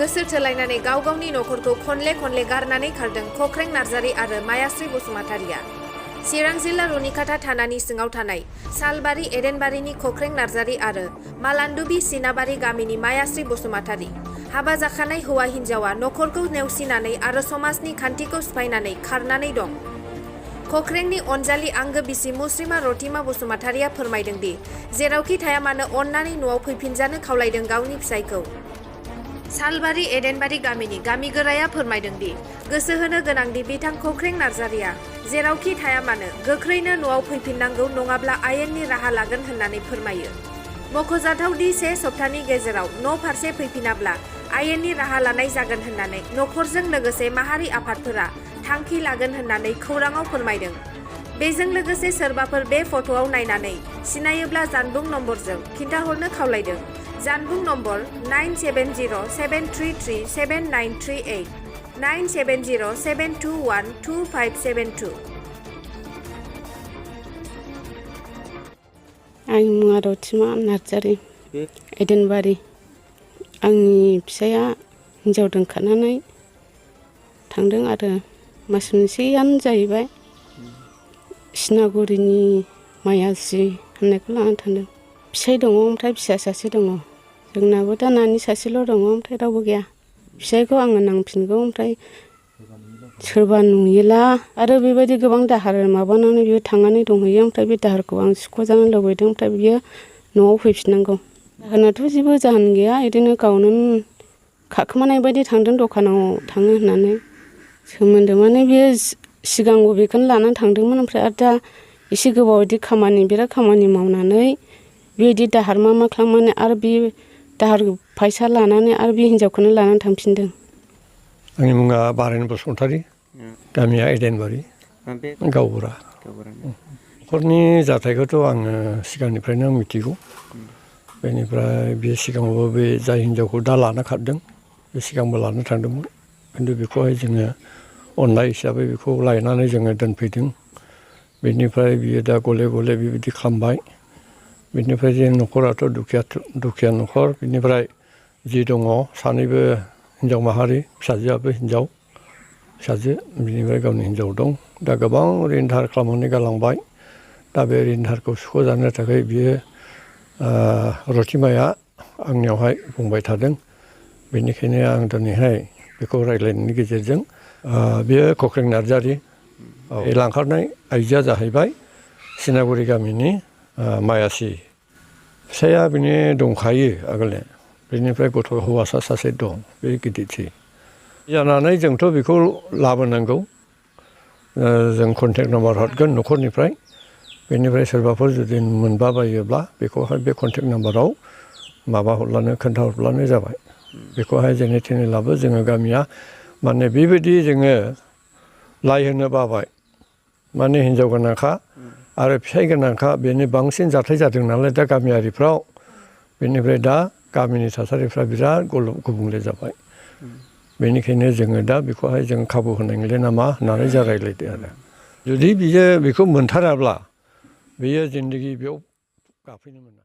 गोसो थोलायनानै गाव गावनि नखरखौ खनले खनले गारनानै खारदों खख्रें नार्जारी आरो मायाश्री बसुमतारीया। चिरां जिल्ला रुनिकाटा थानानि सिङाव थानाय सालबारि एडेनबारिनि खख्रें नार्जारी आरो मालान्दुबि सिनाबारि गामिनि मायाश्री बसुमतारी। हाबा जाखानाय हौवा हिन्जावा नखरखौ नेवसिनानै आरो समाजनि खान्थिखौ सिफायनानै खारनानै दं। खख्रेंनि अनजालि आंगो बिसि मुस्रिमा रतिमा बसुमतारीया फोरमायदों दि जेरावखि थाया मानो अननानै न'आव फैफिनजानो खावलायदों गावनि फिसायखौ। सालबारि एडेनबारि गामिनि गामिगोराया फोरमायदों दि गोसो होनो गोनां दि बिथां खख्रें नार्जारीया जेरावखि थाया मानो गोख्रैनो न'आव फैफिननांगौ नङाब्ला आयेननि राहा लागोन होननानै फोरमायो। मख'जाथाव दि से सप्तानि गेजेराव न' फारसे फैफिनाब्ला आयेननि राहा लानाय जागोन होननानै नखरजों लोगोसे माहारि आफादफोरा थांखि लागोन होननानै खौराङाव फोरमायदों। बेजों लोगोसे सोरबाफोर बे फट'आव नायनानै सिनायोब्ला जानबुं नम्बरजों खिन्थाहरनो खावलायदों। जानबुं नम्बर 9707337938 9707212572। आंनि मुङा रतिमा नार्जारी एडेनबारि। आंनि फिसाया हिन्जाव दोनखानानै थांदों आरो मास मोनसेयानो जाहैबाय। सिनागुरिनि मायाश्री होननायखौ लानानै थांदों। फिसाय दङ, ओमफ्राय फिसा सासे दङ। जोंनाबो दा नानि सासेल' दङ, ओमफ्राय रावबो गैया। फिसायखौ आङो नांफिनगौ, ओमफ्राय सोरबा नुयोला आरो बेबायदि गोबां दाहार माबानानै बियो थांनानै दंहैयो। ओमफ्राय बे दाहारखौ आं सुख'जानो लुबैदों। ओमफ्राय बियो न'आव फैफिननांगौ। जाहोनाथ' जेबो जाहोन गैया, बिदिनो गावनो खाखोमानाय बायदि थांदों, दखानाव थाङो होननानै। सोमोन्दो माने बियो सिगांबो बेखौनो लानानै थांदोंमोन। ओमफ्राय आरो दा एसे गोबाव बिदि बिराद खामानि मावनानै बेबायदि दाहार मा खालामनानै आरो बे दाहार फैसा लानानै आरो बे हिन्जावखौनो लानानै थांफिनदों। आंनि मुङा बारेन बसुमतारी, गामिया एडेनबारि, गावबुरा। न'खरनि जाथायखौथ' आङो सिगांनिफ्रायनो मिथिगौ। बेनिफ्राय बे सिगाङावबो बे जाय हिन्जावखौ दा लाना खारदों बे सिगांबो लानो थांदोंमोन। खिन्थु बेखौहाय जोङो अननाय हिसाबै बेखौ लायनानै जोङो दोनफैदों। बेनिफ्राय बियो दा गले गले बेबायदि खालामबाय। बेनिफ्राय जों न'खराथ' दुखिया न'खर। बेनिफ्राय जि दङ सानैबो हिन्जाव माहारि, फिसाजोआबो हिन्जाव फिसाजो, बिनिफ्राय गावनि हिन्जाव दं। दा गोबां ऋण दाहार खालामनानै गालांबाय। दा बे ऋण दाहारखौ सुख'जानो थाखाय बियो रतिमाया आंनियावहाय बुंबाय थादों। बेनिखायनो आं दिनैहाय बेखौ रायज्लायनायनि गेजेरजों बेयो खख्रें नार्जारी लांखारनाय आइजोआ जाहैबाय सिनागुरि गामिनि मायाश्री। फिसाया बिनि दंखायो आगोलनो। बेनिफ्राय गथ' हौवासा सासे दं, बे गिदिरथि जानानै जोंथ' बेखौ लाबोनांगौ। जों कन्टेक्ट नाम्बार हरगोन न'खरनिफ्राय। बेनिफ्राय सोरबाफोर जुदि मोनबायोब्ला बेखौहाय बे कन्टेक्ट नाम्बाराव खोन्थाहरब्लानो जाबाय। बेखौहाय जेने थेने लाबो। जोङो गामिया माने बेबायदि जोङो लायहोनो बाबाय। माने हिन्जाव गोनांखा आरो फिसाइ गोनांखा, बेनो बांसिन जाथाय जादों नालाय दा गामियारिफ्राव। बेनिफ्राय दा गामिनि थासारिफ्रा बिराद गुबुंले जाबाय। बेनिखायनो जोङो दा बेखौहाय जों खाबु होनांगोन नामा होननानै जों रायज्लायदो आरो। जुदि बियो बेखौ मोनथाराब्ला बियो जिन्दगि बेयाव गाफैनो मोना।